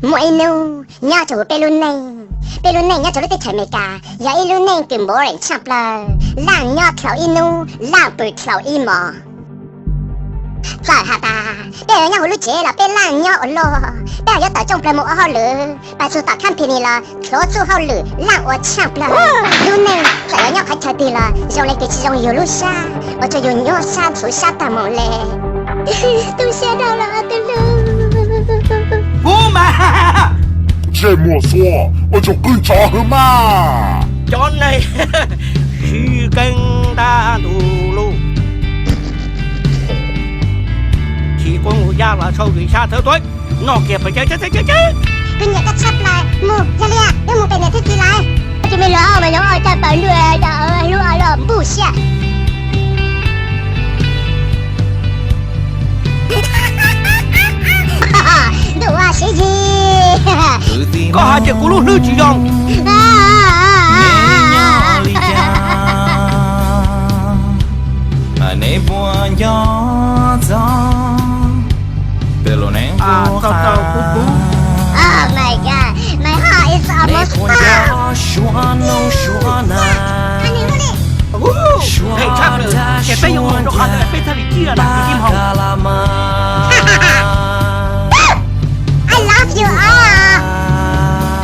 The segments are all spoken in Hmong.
Muaj ib hnub nyob rau peb lub neej, peb lub neej nyob rau lub teb chaws Amelikas yog ib lub neej kws boring tshaj plaws. Laaj nyob dlaus ib hnub, laaj pw dlaus ib hmos. Txawm has tas peb yuav nyob huv lub tsev los peb laaj nyob ua luaj, peb yuav tawm rooj plaws mus ua hauj lwm, pais txug tom company los txhua txuj hauj lwm laaj ua tshaj plaws. Lub neej txawm yuav nyob qhov chaw twg los zoo le kws tsis zoo yug lub sab, ua rua yug nyuaj sab ntxhuv sab taag moog le. Tu siab dhau los ob tug hlub. Kuv mas ntsej muag xuav ua tsaug qwj ntsov hwv mas. Cov neeg sib keeb ntab ntug lug, tsis quab nqus yaj los sau zis xya thawv tuav noj kiag pes cawv cawv cawv cawv. Kuv nyiam koj tshaj plaws, mus yog li wb mus pem niam thiab txiv lawv. Tsis me luag mas yoov ua caj paws ntuj, hlub ua luaj npuj siab. Ntuj ua siv yig. Koj has tias kuv lub hlwb tsis zoo. Neb puas nco txog peb lub neej qub qab? Oh my God, my heart is almost full. Neb puas nco suab noog suab na, suab tag suab ntshai, peb yuav mus rau qhov peb txhaj li ciaj na kwv tij Hmoob. I love you all.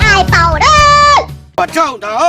Ai paus dawb. Ua tsaug ntau.